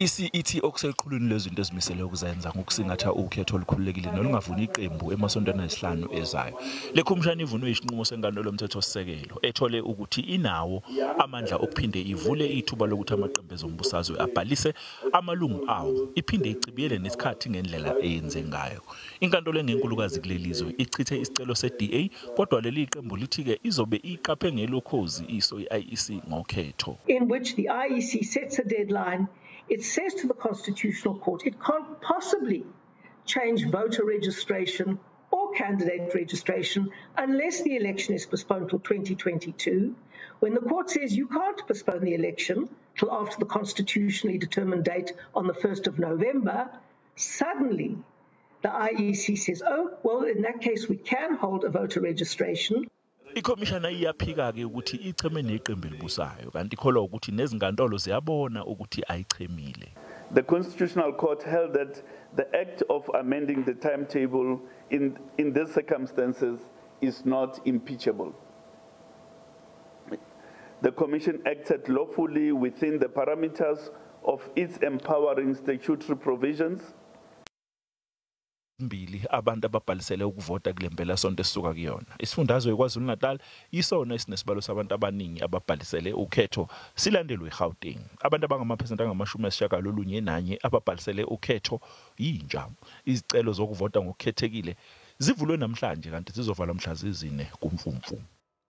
I-IEC ithi okuseqhulwini lezinto ezimisele ukuzenza ngokusingatha ukhetho olukhululekile nolungavuni iqembu emasontweni ayisihlanu ezayo. Le khomishana ivunwe isinqumo senkantolo yomthethosisekelo ethole ukuthi inawo amandla okuphinde ivule ithuba lokuthi amaqembu ezombusazwe abhalise amalungu awo, iphinde icibiyele nesikhathi ngendlela eyenze ngayo. Inkantolo engenkulukazi kuleli zwe ichithe isicelo se-DA, kodwa leli qembu lithi-ke izobe iqaphe ngelokhozi iso i-IEC ngokhetho. In which the IEC sets a deadline. It says to the Constitutional Court it can't possibly change voter registration or candidate registration unless the election is postponed till 2022. When the court says you can't postpone the election till after the constitutionally determined date on the 1st of November, suddenly the IEC says, oh, well, in that case, we can hold a voter registration. Ikhomishana iyaphika-ke ukuthi icheme neqembu elibusayo, kanti ikholwa ukuthi nezinkantolo ziyabona ukuthi ayichemile. The Constitutional Court held that the act of amending the timetable in these circumstances is not impeachable. The Commission acted lawfully within the parameters of its empowering statutory provisions. Mbili abantu ababhalisele ukuvota kule mpelasonto esisuka kuyona. Isifundazwe iKwaZulu-Natal yisona esinesibalo sabantu abaningi ababhalisele ukhetho, silandelwe iGauteng. Abantu abangamaphesenti angama-91 ababhalisele ukhetho yintsha. Izicelo zokuvota ngokukhethekile zivulwe namhlanje kanti zizovalwa mhla zizine kuMfumfu.